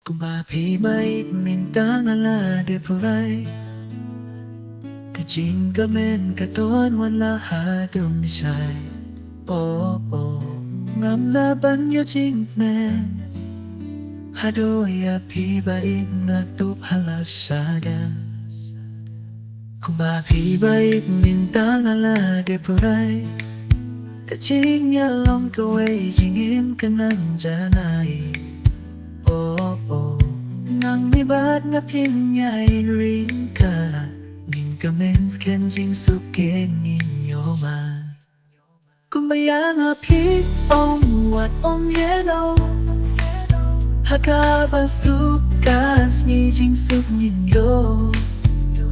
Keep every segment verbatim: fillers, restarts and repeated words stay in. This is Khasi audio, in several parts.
Kumba phi bait mynta nga la dep rai. Ka jingkmen ka don wat la haduh mynshai. Oh, oh, ngam lah ban ïoh jingkmen. Haduh ïa phi bait nga tup ha la shadem. Kumba phi bait mynta nga la dep rai. Ka jingïalong kawei jingim ka nang janai. Oh, oh, nga ngi bad nga phin ïai ring ka. Ngin kmen skhem jingsuk ngin ïoh man. Kumba ïa nga phi ong wat ong ïa no. Ha kaba suk ka sngi jingsuk ngin ïoh.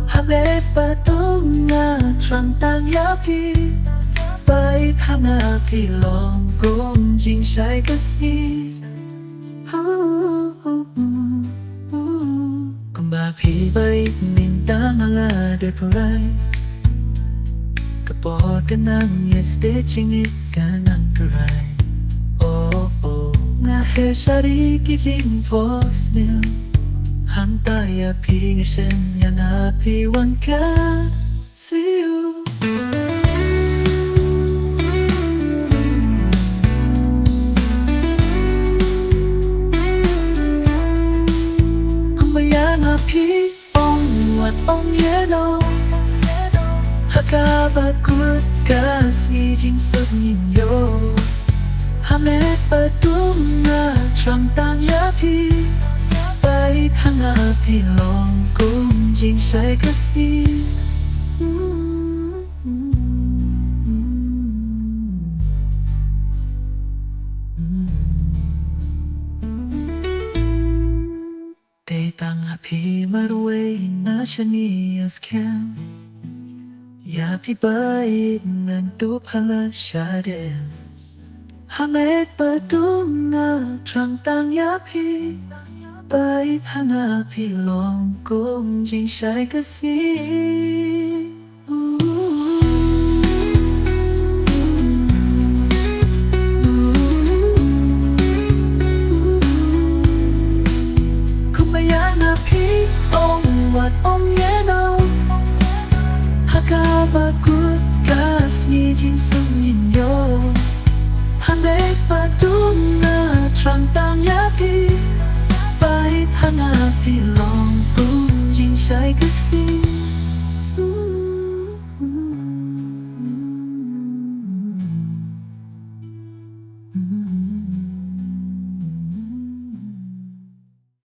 Ha met ba dum nga thrang tang ïa phi. Bait ha nga phi long kum jingshai ka sngi. Kumba phi bait mynta nga la dep rai. Ka por ka nang ïa steh jingit ka nang kyrhai. Oh, oh, nga her sha ri ki jingphohsniew. Hangta ïa phi nga shem ïa nga phi wan ka. See you. Kumba ïa nga phi ong wat ong ïa no. Ha kaba kut ka sngi jingsuk ngin ïoh. Ha met ba dum nga thrang tang ïa phi. Bait ha nga phi long kum jingshai ka sngi. Te tang ha phi marwei nga shaniah skhem. Ïa phi bait ngan tup ha la shadem. Ha met ba dum nga thrang tang ïa phi. Bait ha nga phi long kum jingshai ka sngi. Kumba ïa nga phi ong wat ong ïa no. Ha kaba kut ka sngi jingsuk ngin ïoh. Ha met ba dum nga thrang tang